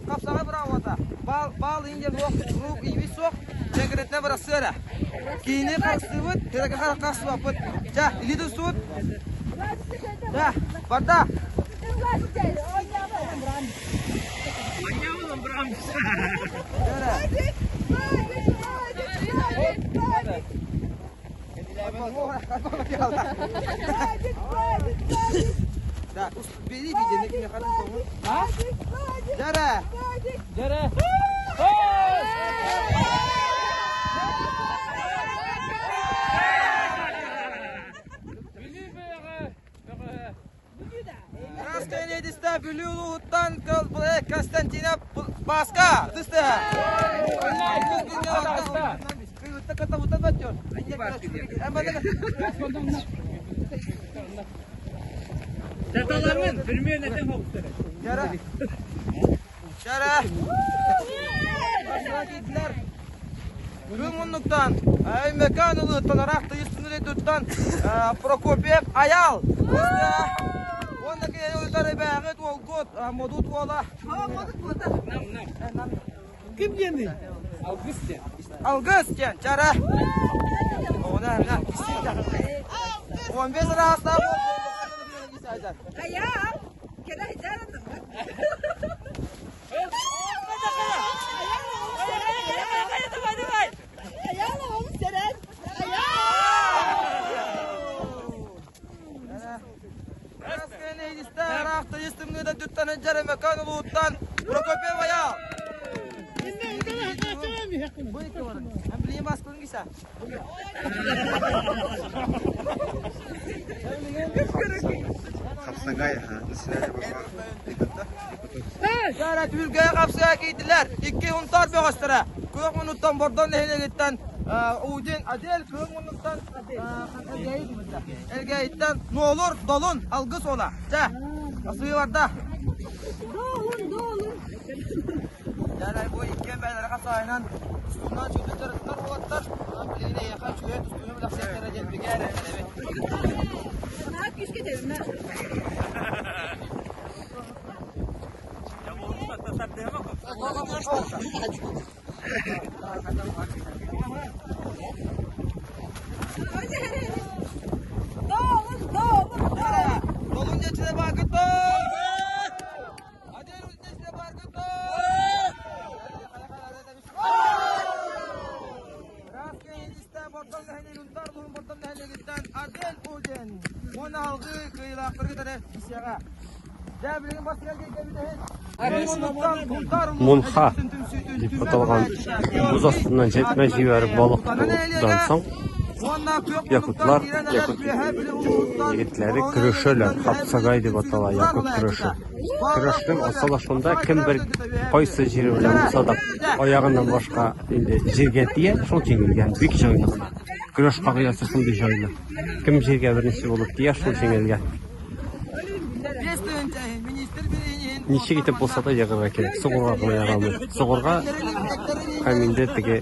Қапсаға бұрауата. Бал инде рук иви соқ, жәңгіретіне бір сыра. Кейіне қарсы бұд, тереке қарсы бапыт. Жа, илиді суыт. Жа, барда. Да, бери видео, не хочу. А? Жара! Жара! Константина Баска! Прокопьев Аял! Ким дені? Алгыс ден. Алгыс ден, чара. 15 раз. Аял, келе жарым. Аял, oğlum seren. Прокопьев Аял. Dolun, dolun. Yani bu iki beyler kasayla üstünden çözdüler, olatlar. Bileğine yakın çöğe üstünü bile setlere geldi. Gel evet. Ne yapıyorsun ki dedim ben? Dolun, dolun, dolun. Dolun geçine bakın. Мунха дип аталган боз астыннан җәтмә җибәреп балык тотудан соң якутлар, якут егетләре көрәшәләр. Хапсагай дип атала якут көрәше. Көрәшнең асылы шунда, кем бер кайсы җире белән булса да аягыннан башка инде җиргә тия, шул җиңелгән. Бик җайлы гына. Көрәш кагыйдәсе шундый җайлы. Кем җиргә беренче булып тия, шул җиңелгән. Ничек итеп булса да егырга кирәк. Сугырга гына ярамый. Сугырга һәм инде теге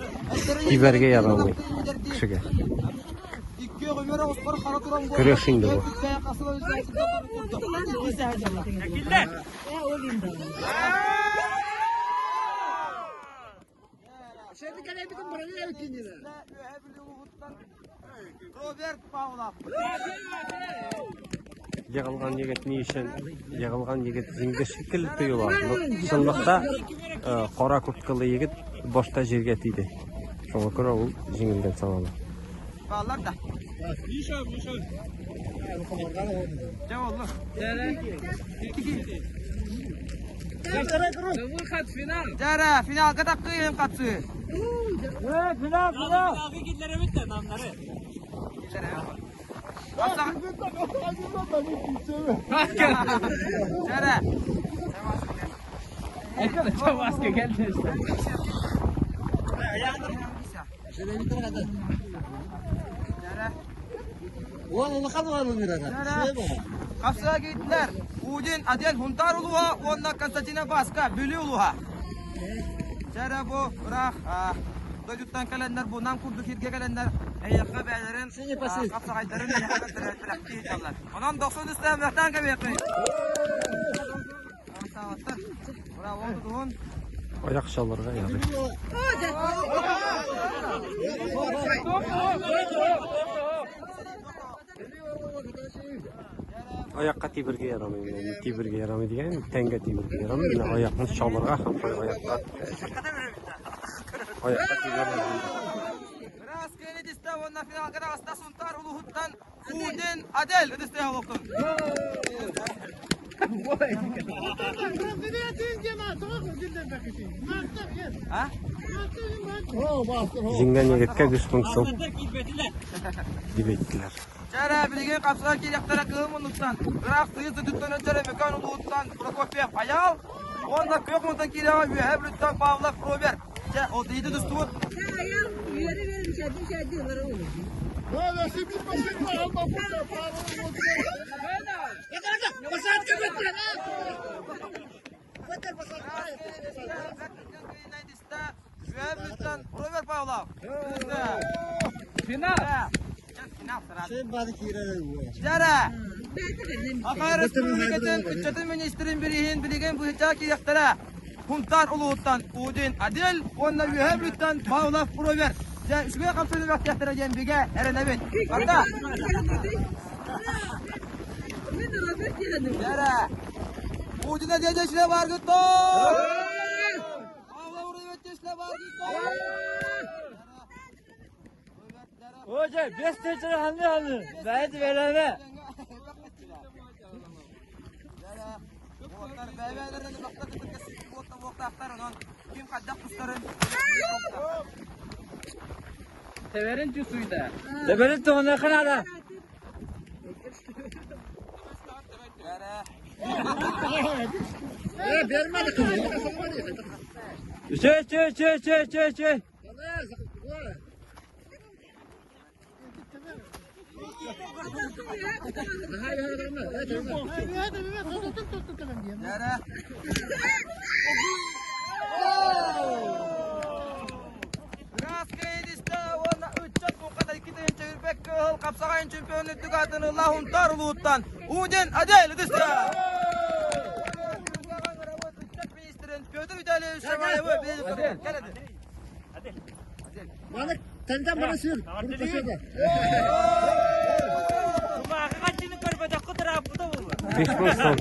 тибәргә ярамый кешегә. Көрәш инде бу. Роберт Павлов. Егылган егет ни өчен? Егылган егет җиңде шикелле тоела. Чынлыкта кара курткалы егет башта җиргә тиде. Шуңа күрә ул җиңелгән санала. Bağlar da. Jara, final kadar kıyın katsı. Evet, final, final. Jara. Kapsığa gittiler. Udin Adel Huntar uluha, onunla Konstantina Baska, Bülü uluha. Jara bu, bırak. Dojuttan gelenler, bu nam kurdu kirge gelenler. Eyyaka beylerin, kapsağayların, eyyaka beylerin. Ondan 90 üstüne mehtan gibi yakın. Sağ olun. Аяк чалырга ярый. Аякка тибергә ярамый, менә тибергә ярамый дигән, тәнгә тибергә ярамый, менә аякны чалырга һәм аякка аякка тибергә. Раз кенедисте онна финалга аста Сунтар улуһуттан Удин Адель өдесте олуктун. А? Җиңгән егеткә 5000 сум дип әйттеләр. Чара билген капсыга кирәктәре кылым унуттан. Бірақ сыйызды түттөн өчөрө мөкөн улуттан Прокопьев аял. Онда көк мунтан кирәгә үһә бүлүттан Павлов Роберт. Ча о дейди дустубут. Роберт Павлов. Final. Финал сразу. Жара. Аха Республикатын үчөтүн министрин бирихин билеген быһыча кирәктәре. Хунтар улуттан Удин Адил, онна үһә бүлүттан Павлов Роберт. Жа үчүгө камсыны бактыяктара жен биге эренебит. Барда. Жара. Удин Адил жешле бар гытто. Павлов Роберт жешле бар гытто. Hoca 5 tane hamle hamle. Ben de vereme. Teverin suyda. Teverin tuğuna kanada. Çö çö çö çö çö çö. Удин Адель дысты. Петр Витальевич Шамаевы. Bana tenden bana sür. Bunu taşıdı. 5000 сум.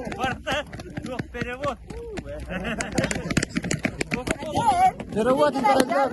Перевод интернет.